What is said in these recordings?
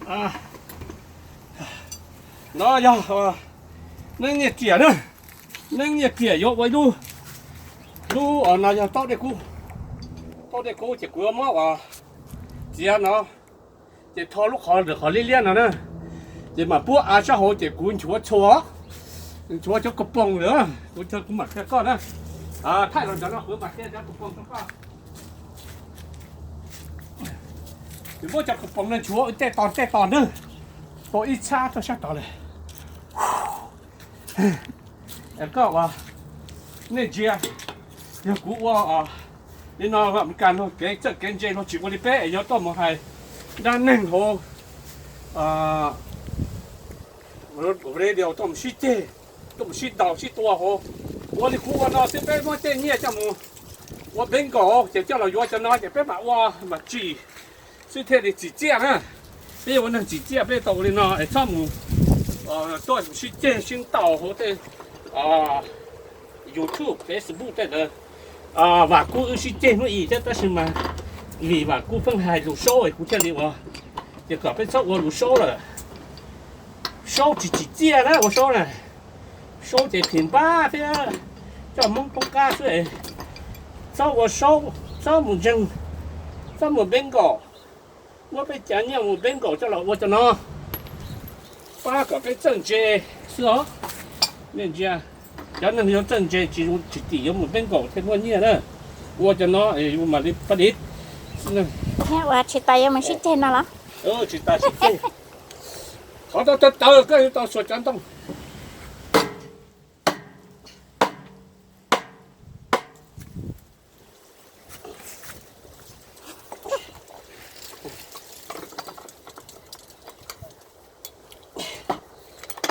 No yog neeb nyiaj riam na, neeb nyiaj riam yuav ua ib lub, lub no yog taub dej kub, taub dej kub ces kuv yuav muab ua txiav no, ces tho lub qhov ntawm qhov liab liab no na, ces mam puab av sab hauv ces kuv nchuav txhua, nchuav cov kaus poom lawm, kuv, kuv mam qhia koj na. Thaij los ntawd no kuv mam qhia cov kaus poom rau koj. Ces muab cov kaus poom no nchuav tej tos tej tos na, tua ib txhab rau sab tod lawm. Koj ua, nej ntsia, yog kuv ua li no, Amelikas luag kev txawj kev ntse luag tsis ua li peb es yuav tuaj mus hais dab neeg hauv radio tuaj mus sib ceg, tuaj mus sib ntaus sib tua hauv. Ua li kuv ua no xwb, peb muab tej nyiaj coj mus ua bingo ces coj los yuav cov no ces peb mam ua mam tsim xwb thiaj li tsim txiaj na. Peb yuav ua neeg tsim txiaj peb tau ua li no es txhob mus tuaj mus sib ceg sib ntaus hauv tej YouTube, Facebook tej ntawd. Vam Kub wb sib ceg hnub i thiab tab sis mas vim Vam Kub pheej hais lus saub es kuv thiaj li ua, ces kom peb txhob ua lus saub lawm. Saub tsis tsim txiaj na, ua saub na, saub ces phim npab thiab coj Hmoob poob qab xwb. Txhob ua saub, txhob mus ntseeg, txhob mus bingo, muab peb cov nyiaj mus bingo coj los ua cov no, pab kom peb txawj ntse xwb os. Nej ntsia, cov neeg yuav txawj ntse tsis, tsis tim yuav mus bingo thiaj muaj nyiaj na. Ua cov no es yus mam li pab div. Ua tsis tas yuav mus sib ceg no los? Tsis tas sib ceg. Qhov tau tawv tawv koj yuav tau xuas cov ntoo.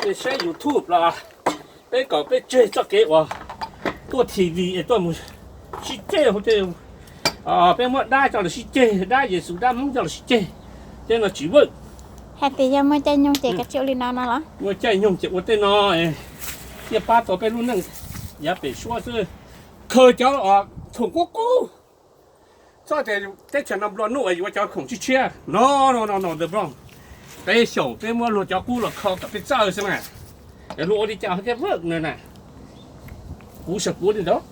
Peb saib YouTube los peb kom peb tseg txoj kev uas tuaj T V es tuaj mus sib ceg hauv tej, peb muab dab coj los sib ceg, dab Yexus dab Hmoob coj los sib ceg, tej no tsis vwj. Hais tias yog muaj caij nyoog ces kav tsij ua li no no los? Muaj caij nyoog ces ua tej no, thiaj pab tau peb lub neej yav pem suab xwb. Khaws cov khoom qub qub, txhob tias teb chaws no nplua nuj es yuav cov khoom tshiab tshiab no, no no no the wrong. Peb xyaum peb muab luag cov qub los kho kom peb txawj xwb na. Es luag ua li cas thiaj vwj na na. Kuv saib kuv li ntawd,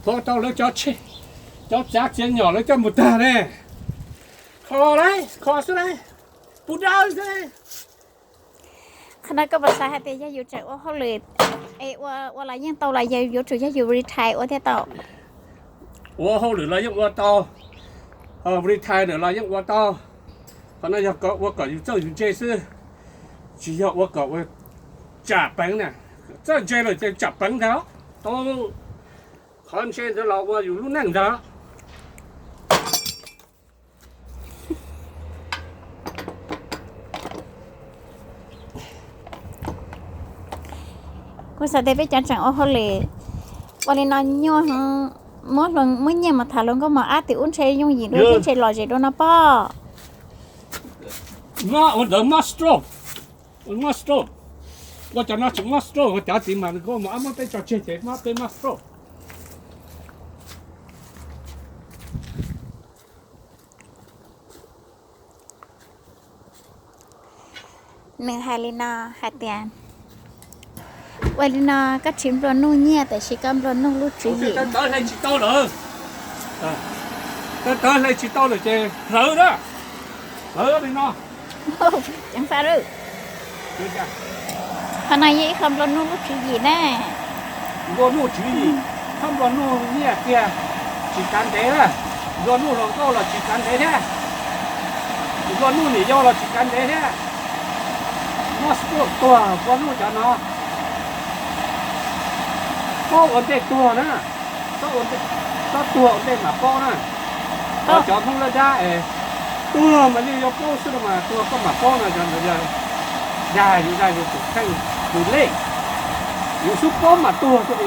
kho tau lawv cov tsheb, cov txav txiav nyom lawv coj mus tag ne. Kho lauj, kho xwb lauj, puas dawb xwb. Qhov no koj puas xav hais tias yog yus tseem ua hauj lwm es ua, ua los yeej tau los yog yuav tsum yog yus retire ua thiaj tau? Ua hauj lwm los yeej ua tau, retire lawm los yeej ua tau. Qhov no yog ua kom yus txawj yus ntse xwb, tsis yog ua kom ua tsam peev na. Txawj ntse lawm ces tsam peev ntag, tau qhov ntse ntawd los ua yus lub neej ntag. Kuv xav tias peb cov tseem ua hauj lwm ua li no nyuaj, muab, muab nyiaj mus tham hluas nkauj mos ab tim ub ntshe yooj yim dua thiab ntshe lom zem dua no pob. Mob ua ntawd mob stroke, mob stroke. Ua cov no tsis mob stroke, cov tid mas nkauj mos ab muab peb tso tseg ces mob peb mob stroke. Nws hais li no hais tias, ua li no koj tsis nplua nuj nyiaj tab sis koj nplua nuj lub tswv yim. Tawv hle tsis tau lawm, tawv hle tsis tau lawm ces hlawv na, hlawv li no. Qhov no yog ib qho nplua nuj lub tswv yim na. Nplua nuj tswv yim, txhob nplua nuj nyiaj tiag, tsis kav ntev na. Nplua nuj hluas nkauj los tsis kav ntev thiab, nplua nuj niam yau los tsis kav ntev thiab. Mob stroke tuag nplua nuj cov no. Paub ua ntej tuag na, txhob tuag ua ntej mam paub na. Cov Hmoob laj dab es tuag mas yeej yuav paub xwb los mas tuag koj mam paub no, yog dag yus dag yus tus kheej tus lej, yus xub paub mas tuag xwb li.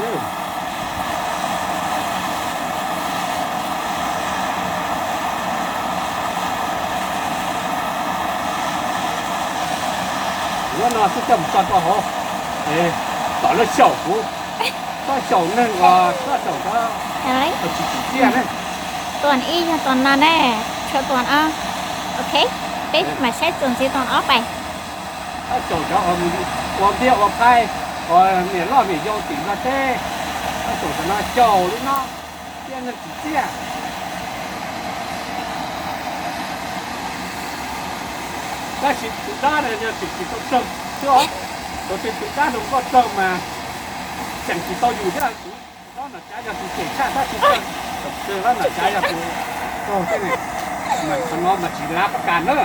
Yuav no xwb coj mus tso rau hauv, kom lawv xyaum kuv, txhob xyaum neeg, txhob xyaum cov tsis tsim txiaj ne. Tuas ib yog tuas no ne, tshuav tuas ob. Ok. Peb mam saib txuas ntxiv tau ob pais. Tab caum cov ua ntiag ua phaib, ua niam loj niam yau tim Nplog teb, tab caum cov no xyaum li no thiab neeg tsim txiaj. Tab sis tus dab no yog tseem tsis tau raug xwb os. Thaum twg tus dab no nkauj raug mas tseem tsis tau yus thiab. Tus dab Nom Cav yog tus cem tshaj tab sis raug, tus dab Nom Cav yog tus raug thiab ne, mas qhov no mas tsis lav pab kas na.